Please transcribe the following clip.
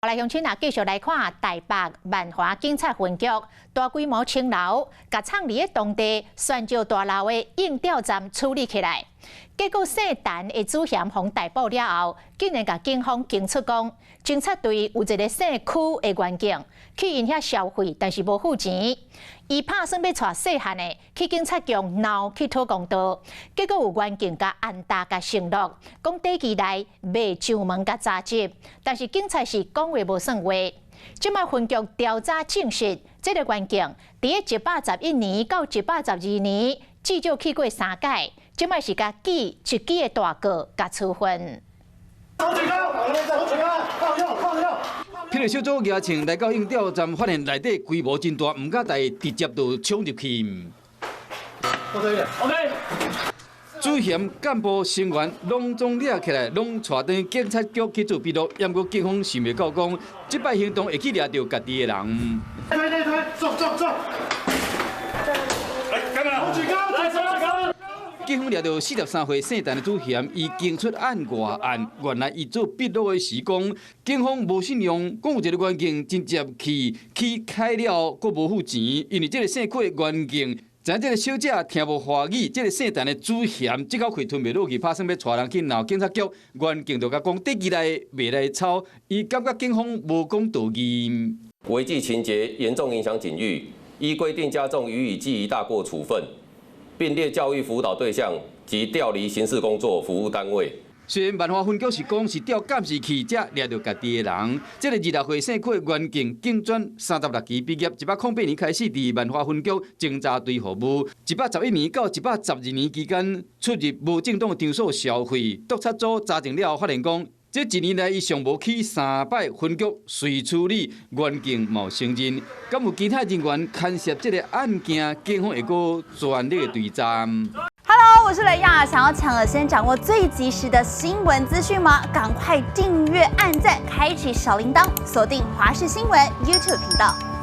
來鄉親啊，繼續來看台北萬華警察分局大規模清樓，共藏佇咧當地宣教大樓的應調站處理起來。結果姓陳的主嫌予逮捕了後，竟然共警方供出講，偵察隊有一个姓許的員警去𪜶遐消費，但是無付錢。伊拍算欲帶細漢的去警察局鬧去討公道，結果有員警共按打共承諾，講短期內袂上門共查緝，但是警察是講話無算話。這擺分局調查證實，這个員警佇咧111年到112年至少去過三擺，這擺是共記一支的大過共處分。手舉高，手舉高，放右，放右。霹靂小組舉槍來到應調站，發現內底規模真大，毋敢大意，直接就衝入去。 OK。主嫌幹部成員攏總掠起來，攏帶轉警察局去做筆錄。毋過警方想袂到講，這擺行動會去掠著家己的人。推推推，走走走。來，幹嘛？手舉高，來，手舉高。警方掠著43歲姓陳的主嫌，伊供出案外案，原來伊做筆錄的時講，警方無信用，講有一个員警真接去開了，閣無付錢，因為這个姓許的員警，知影這个小姐聽無華語，這个姓陳的主嫌這口氣吞袂落去，拍算欲帶人去鬧警察局，員警就共講短期內袂來抄，伊感覺警方無講道義。違紀情節嚴重影響警譽，依規定加重予以記一大過處分，並列教育輔導對象及調離刑事工作服務單位。雖然萬華分局是講是調監視器，才掠著家己的人。這个26歲姓許的員警，警專36期畢業，108年開始佇萬華分局偵查隊服務。111年到112年期間，出入無正當場所消費。督察組查證了後，發現講，這一年來伊上無去三擺分局隨處理，員警嘛有承認。敢有其他人員牽涉這个案件，警方會閣全力的追查。 Hello，我是雷亞，想要搶先掌握最及時的新聞資訊嗎？趕快訂閱、按讚、開啟小鈴鐺，鎖定華視新聞 YouTube 頻道。